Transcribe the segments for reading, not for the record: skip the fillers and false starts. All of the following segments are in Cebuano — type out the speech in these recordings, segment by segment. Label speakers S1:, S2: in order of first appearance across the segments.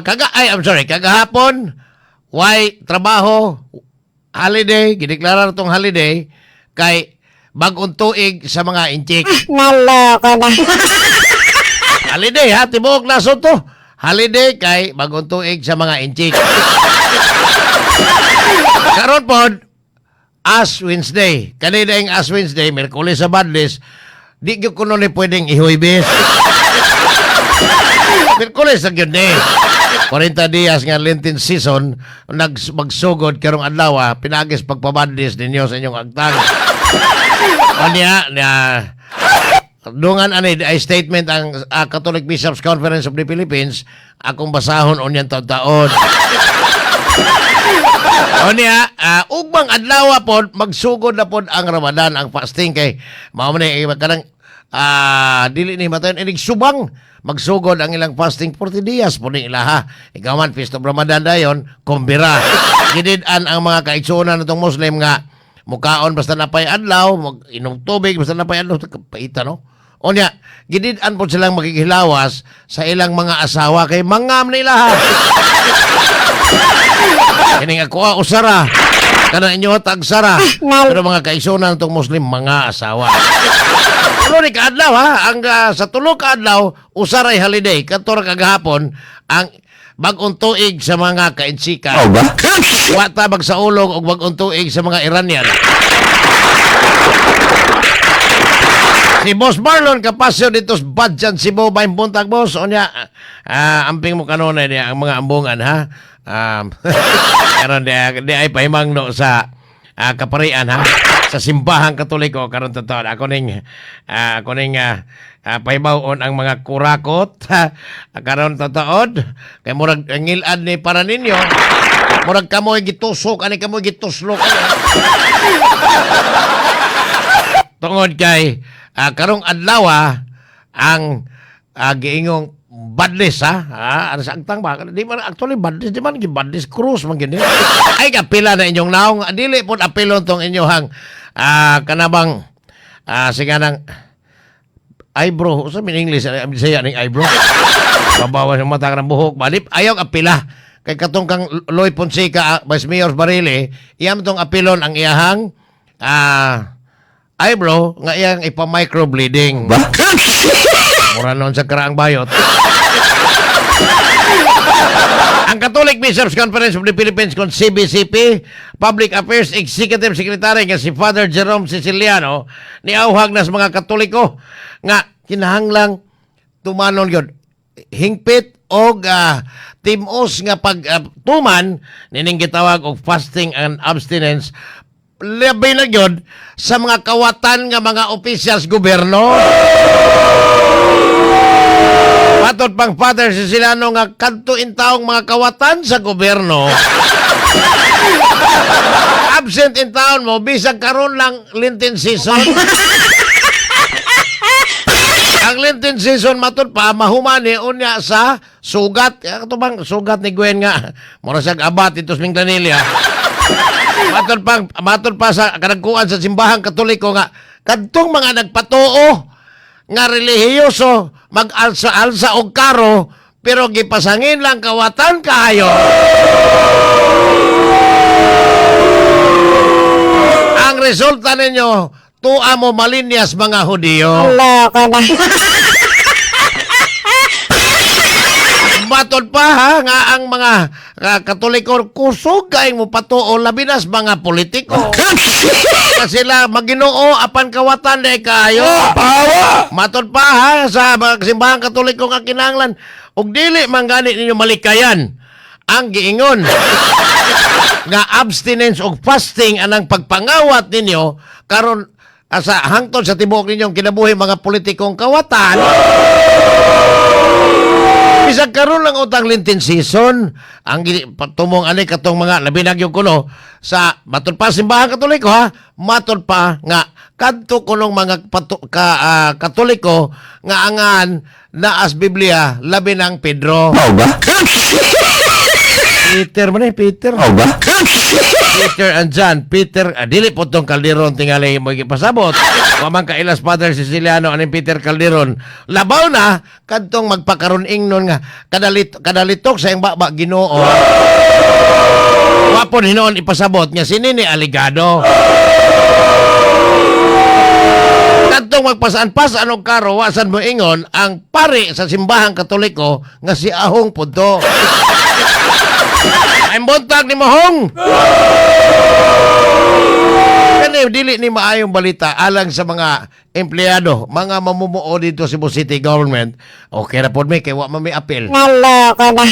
S1: Kaga ay, I'm sorry, kagahapon way trabaho, holiday, gideklara tong holiday kay bag-ong tuig sa mga Intsik.
S2: Naloko na.
S1: Holiday ha, tibuok nasod to. Holiday kay bag-ong tuig sa mga Intsik. Karon pod Ash Wednesday. Kanina yung Ash Wednesday, Miyerkules sa Badlis, di gyud kuno ni pwedeng ihuybis. Miyerkules na gyud ni. 40 dias nga Lenten season magsugod karong adlaw, pinagis pagpabadlis ninyo sa inyong agtang. O niya, niya, dungan ani ay statement ang Catholic Bishops Conference of the Philippines, akong basahon unyan taon-taon. O niya, ugmang adlaw pod magsugod na pod ang Ramadan, ang fasting kay mao man ni kanang dili ni matayon inig subang magsugod ang ilang fasting 40 dias po ning ilaha. Ikaw man Feast of Ramadan dayon, kumbira. Gidid-an ang mga kaigsuonan natong Muslim nga mukaon basta napay adlaw, mag inom tubig basta napay adlaw, paita no. O niya, gidid-an po silang magighilawas sa ilang mga asawa kay mangam nila ha. Kining ako usara. Kana inyo tagsara. Pero mga kaigsuonan natong Muslim, mga asawa. Tulo ni kaadlaw ha, ang sa tulo kaadlaw usaray holiday kadto ra kagahapon ang bag-ong tuig sa mga kaintsika.
S3: Oh ba?
S1: Wa ta magsaulog og bag-ong tuig sa mga Iranian. Si Boss Marlon Capasio dito sa Badjan, Cebu, may buntag boss. O niya, amping mo kanunay niya ang mga ambungan ha. Karon di ay pahimang no sa kaparian ha sa simbahang Katoliko karon totoo ako ning pahibawon ang mga kurakot karon totoo kay murag ngilad ni para ninyo murag kamoy gitusok ani kamoy gituslok ani. Tungod kay karong adlaw ang giingong badlis ha, ano sa agtang ba di man actually badlis, di man gibadlis, krus man gyud ni. Ay kapila na inyong naong dili pod apilon tong inyohang kanabang sige nang eyebrow sa min English Bisaya ning eyebrow babawas ang mata ng buhok balip ayaw apila kay katong kang Loy Fonseca, Vice Mayor Barili, iyam tong apilon ang iyahang eyebrow nga iyang ipa-microbleeding.
S3: Ba?
S1: Mura noon sa karaang bayot. Ang Catholic Bishops Conference of the Philippines kon CBCP, Public Affairs Executive Secretary nga si Father Jerome Siciliano, niauhag na sa mga Katoliko nga kinahanglang tumanon gyud hingpit og timos nga pag tuman nining gitawag og fasting and abstinence, labi na gyud sa mga kawatan nga mga officials gobyerno. Matod pang Father Siciliano nga kadto intawong mga kawatan sa gobyerno. Absent in town mo, bisag karon lang Lenten season. Ang Lenten season matod pa mahumani unya sa sugat. Kato bang sugat ni Gwen nga mura siyag abat dito sa Minglanilla. Matod pa sa kanagkuan sa simbahang Katoliko nga kadtong mga nagpatuo nga relihiyoso mag-alsa-alsa og karo pero gipasangin lang kawatan kaayo. Ang resulta ninyo, tuwa mo malinyas mga Hudiyo.
S2: Naloko na.
S1: Matod pa ha, nga ang mga Katoliko kusog kay mo patuo labi nas mga politiko. Kasi sila Maginoo apan kawatan day kaayo.
S3: Pawa!
S1: Matod pa ha sa mga simbahang Katoliko nga kinahanglan og dili man gani ninyo malikayan ang giingon nga abstinence og fasting anang pagpangawat ninyo karon sa hangtod sa tibuok ninyong kinabuhi mga politikong kawatan. Bisag karon lang utang Lenten season, ang patumong ani katong mga labi na gyud kuno sa matod pa simbahan Katoliko ha, matod pa nga kadto kunong mga Katoliko nga angan naas Biblia labi ng Pedro.
S3: Mao ba?
S1: Peter man eh, Peter.
S3: Mao ba?
S1: Peter and John. Peter, dili po tong Calderon tingali mo pasabot. Wa man kailas Father Siciliano aning Peter Calderon. Labaw na kadtong magpakaron ingnon nga kadalitok sa iyang baba Ginoo. Wa po hinuon ipasabot nga sini ni aligado. Kadtong magpasaan-pasaan og karo, wasan mo ingon ang pari sa simbahang Katoliko nga si Ahong Punto. Ay buntag ni Mahong. Kani dili ni maayong balita alang sa mga empleyado, mga mamumuo dito sa Cebu City Government. Okay ra pod mi kay wa man mi apil.
S2: Naloko na.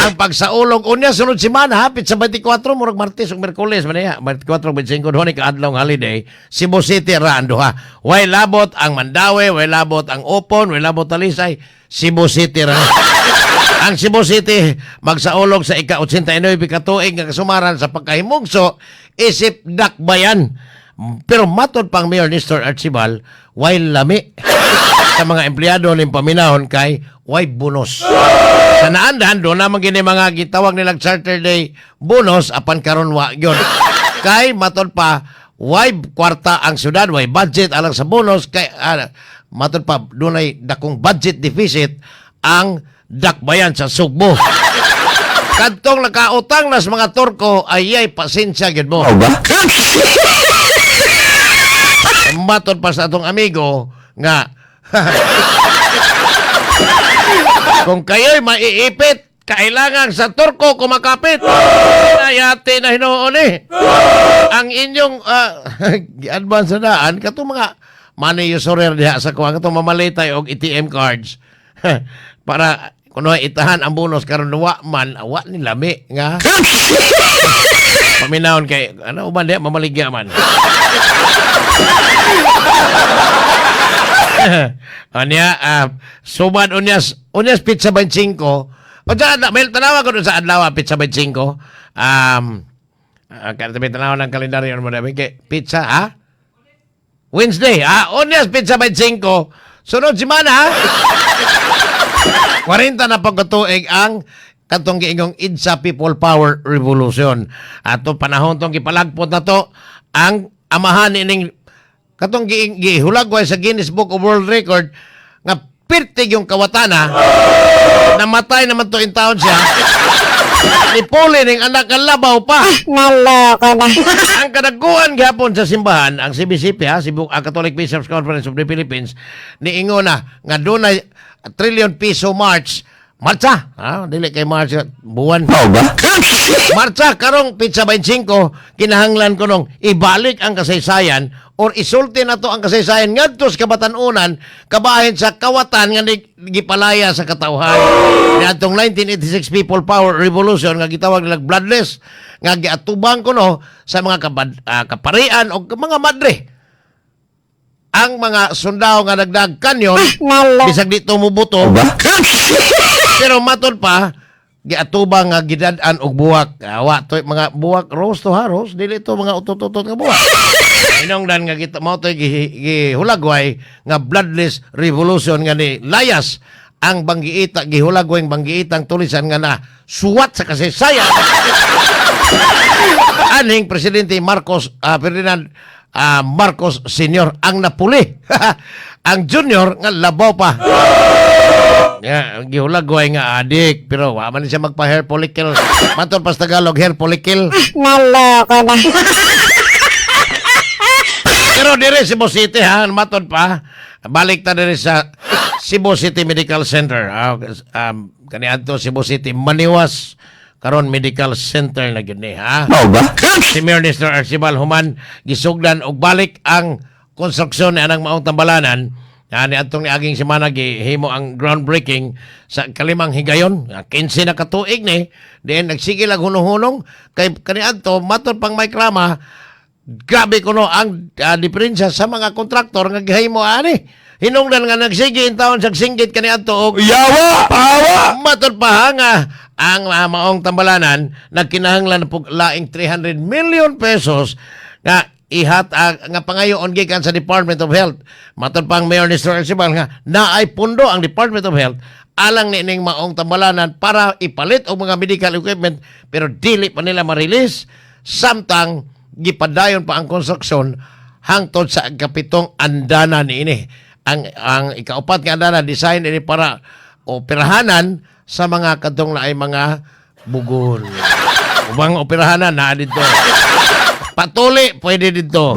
S1: Ang pagsaulog unya sunod semana hapit sa 24, murag Martes ug Miyerkules man niya. 24, 25 duha ni kaadlaw nga holiday. Cebu City ra ang duha. Way labot ang Mandaue, way labot ang Opon, way labot Talisay. Cebu City ra. Ang Cebu City magsaulog sa ika-89 katuig nga kasumaran sa pagkahimugso isip dakbayan. Pero matod pang Mayor Nestor Archival, way lami sa mga empleyado ning paminahon kay way bonus. Sa naandan, doon naman gini mga gitawag nilang Charter Day bonus apan karon wa gyud. Kay matod pa, way kwarta ang syudad, way budget alang sa bonus kay matod pa dunay dakong budget deficit ang dakbayan sa Sugbo. Kadtong nakautang nas mga Turko ay ay pasensya gyud mo.
S3: Mao ba?
S1: Matod pa sa atong amigo nga kung kayo'y maiipit, kailangan sa Turko kumakapit. Nayati na hinuon eh. Ang inyong advance na daan, katong mga money usurer diha sa kuha, katong mamalitay og ATM cards. Para kuno itahan ang bonus karon wa man, wa ni lami nga. Paminahon kay ano uban diha mamaligya man. Unya, subad unyas, unyas pizza 25. O dyan, may tanawa ko dun sa adlaw, pizza 25. Kaya may tanawa ng kalendaryo mo na, kay pizza, ha? Wednesday, ha? Unyas pizza 25. Sunod semana, ha? 40 na pagkatuig ang katong giingong EDSA People Power Revolution. Ato panahon tong gipalagpot na to ang amahan ining katong gihulagway sa Guinness Book of World Record nga pirtig yung kawatana, namatay naman to in taon siya ni Puli ning anak ang labaw pa.
S2: Naloko na.
S1: Ang kadaguan gihapon sa simbahan, ang CBCP ha, Cebu, ang Catholic Bishops Conference of the Philippines, niingon na nga dunay trillion piso march. Marcha, ha, dili kay March buwan.
S3: Mao ba?
S1: Marcha karong pitsa 25, kinahanglan ko nung ibalik ang kasaysayan or isulti na to ang kasaysayan ngadto sa kabatan-unan kabahin sa kawatan nga gipalaya sa katawhan. Niadtong 1986 People Power Revolution nga gitawag nilang bloodless nga giatubang kuno sa mga kaparian o mga madre ang mga sundao nga nagdag kanyon
S2: Naloko.
S1: bisag di tumubuto.
S3: Mao ba?
S1: Pero matod pa, giatubang nga gidad-an og buwak. Awa to mga buwak rose to ha, rose dili to mga utot-utot nga buwak. Inongdan nga kita mao to'y gihulagway nga bloodless revolution nga ni layas ang banggiita gihulagway ang banggiitang tulisan nga na suwat sa kasaysayan aning presidente Marcos Ferdinand Marcos Sr. Ang napuli ang junior nga labaw pa. Yeah, gihulagway nga adik pero wa man siya magpa hair follicle. Matod pa sa Tagalog hair follicle.
S2: Naloko na.
S1: Pero dire Cebu City ha, matod pa. Balik ta dire sa Cebu City Medical Center. Kaniadto Cebu City Maniwas karon Medical Center na gyud ni ha.
S3: Mao ba?
S1: Si Mayor Nestor Archibald human gisugdan og balik ang konstruksyon ni anang maong tambalanan. Ani atong niaging semana gihimo ang groundbreaking sa kalimang higayon, 15 na katuig ni diin nagsige lang hunong-hunong kay kaniadto matod pang may krama grabe kuno ang diferensya sa mga kontraktor nga gihimo ani. Hinungdan nga nagsige in taon sa singgit kaniadto og
S3: Yawa! Pawa!
S1: Matod pa ha nga ang maong tambalanan nagkinahanglan og laing 300 million pesos nga ihat nga pangayoon gikan sa Department of Health. Matod pa ang Mayor Nestor Archibald nga naay pundo ang Department of Health alang niining maong tambalanan para ipalit og mga medical equipment, pero dili pa nila ma-release samtang gipadayon pa ang construction hangtod sa kapitong andana niini. Ang ikaupat nga andana, design ini para operahanan sa mga kadtong naay mga bugol. Ubang operahanan naa didto. Patuli pwede didto.